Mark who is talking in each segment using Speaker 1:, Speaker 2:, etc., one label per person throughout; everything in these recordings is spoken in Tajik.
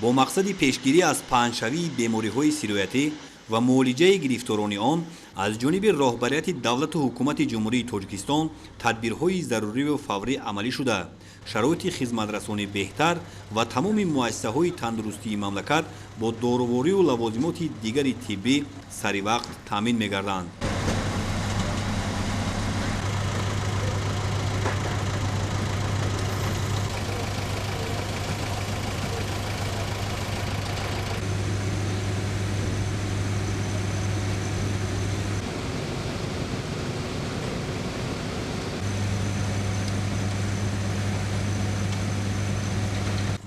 Speaker 1: Бо мақсади пешгирӣ аз паҳншавии бемориҳои сироятӣ ва муолиҷаи гирифторони он аз ҷониби роҳбарияти давлату ҳукумати Ҷумҳурии Тоҷикистон тадбирҳои зарурию фаврӣ амалӣ шуда, шароити хизматрасонӣ беҳтар ва тамоми муассисаҳои тандурустии мамлакат бо доруворию лавозимоти дигари тиббӣ саривақт таъмин мегарданд.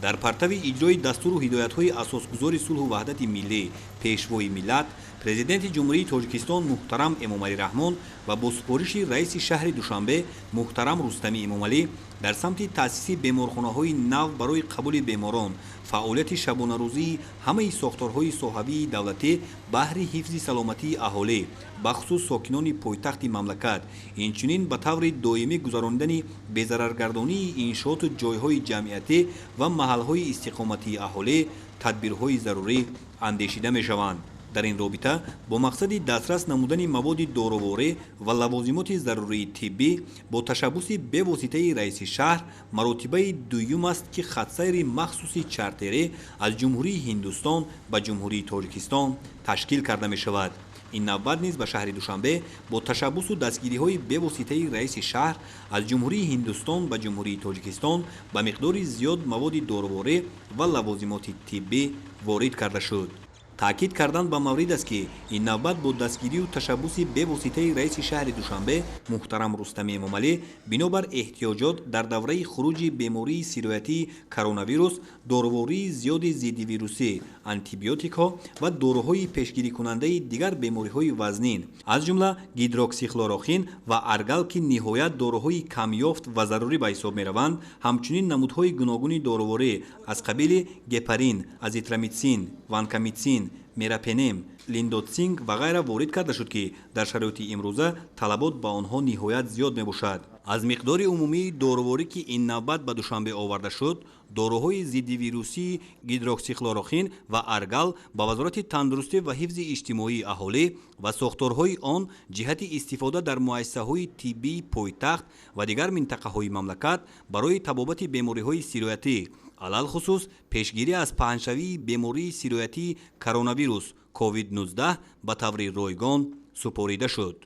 Speaker 1: Дар партави иҷрои дастуру ҳидоятҳои асосгузори сулҳу ваҳдати миллӣ, пешвои миллат, президенти Ҷумҳурии Тоҷикистон муҳтарам Эмомалӣ Раҳмон ва бо супориши раиси шаҳри Душанбе муҳтарам Рустами Эмомалӣ дар самти таъсиси беморхонаҳои нав барои қабули беморон, фаъолияти шабонарӯзии ҳамаи сохторҳои соҳавии давлатӣ баҳри ҳифзи саломатии аҳолӣ, бахусус сокинони пойтахти мамлакат, инчунин ба таври доимӣ гузаронидани безараргардонии иншооту ҷойҳои ҷамъиятӣ ва маҳалҳои истиқоматии аҳолӣ тадбирҳои зарурӣ андешида мешаванд. Дар ин робита бо мақсади дастрас намудани маводи доруворӣ ва лавозимоти зарурии тиббӣ бо ташаббуси бевоситаи раиси шаҳр маротибаи дуюм аст, ки хатсайри махсуси чартерӣ аз Ҷумҳурии Ҳиндустон ба Ҷумҳурии Тоҷикистон ташкил карда мешавад. Ин навбат низ ба шаҳри Душанбе бо ташаббусу дастгириҳои бевоситаи раиси шаҳр аз Ҷумҳурии Ҳиндустон ба Ҷумҳурии Тоҷикистон ба миқдори зиёд маводи доруворӣ ва лавозимоти тиббӣ ворид карда шуд. Таъкид кардан ба маврид аст, ки ин навбат бо дастгирию ташаббуси бевоситаи раиси шаҳри Душанбе муҳтарам Рустами Эмомалӣ бинобар эҳтиёҷот дар давраи хуруҷи бемории сироятии коронавирус дорувории зиёди зиддивирусӣ, антибиотикҳо ва доруҳои пешгирикунандаи дигар бемориҳои вазнин, аз ҷумла гидроксихлорохин ва аргал, ки ниҳоят доруҳои камёфт ва зарурӣ ба ҳисоб мераванд, ҳамчунин намудҳои гуногуни доруворӣ аз қабили гепарин, азитромитсин, ванкамитсин, мерапенем, линдотсинг ва ғайра ворид карда шуд, ки дар шароити имрӯза талабот ба онҳо ниҳоят зиёд мебошад. Аз миқдори умумии доруворӣ, ки ин навбат ба Душанбе оварда шуд, доруҳои зиддивирусии гидроксихлорохин ва аргал ба Вазорати тандурустӣ ва ҳифзи иҷтимоии аҳолӣ ва сохторҳои он ҷиҳати истифода дар муассисаҳои тиббии пойтахт ва дигар минтақаҳои мамлакат барои табобати бемориҳои сироятӣ, алалхусус пешгирӣ аз паҳншавии бемории сироятии коронавирус COVID-19 ба таври ройгон супорида шуд.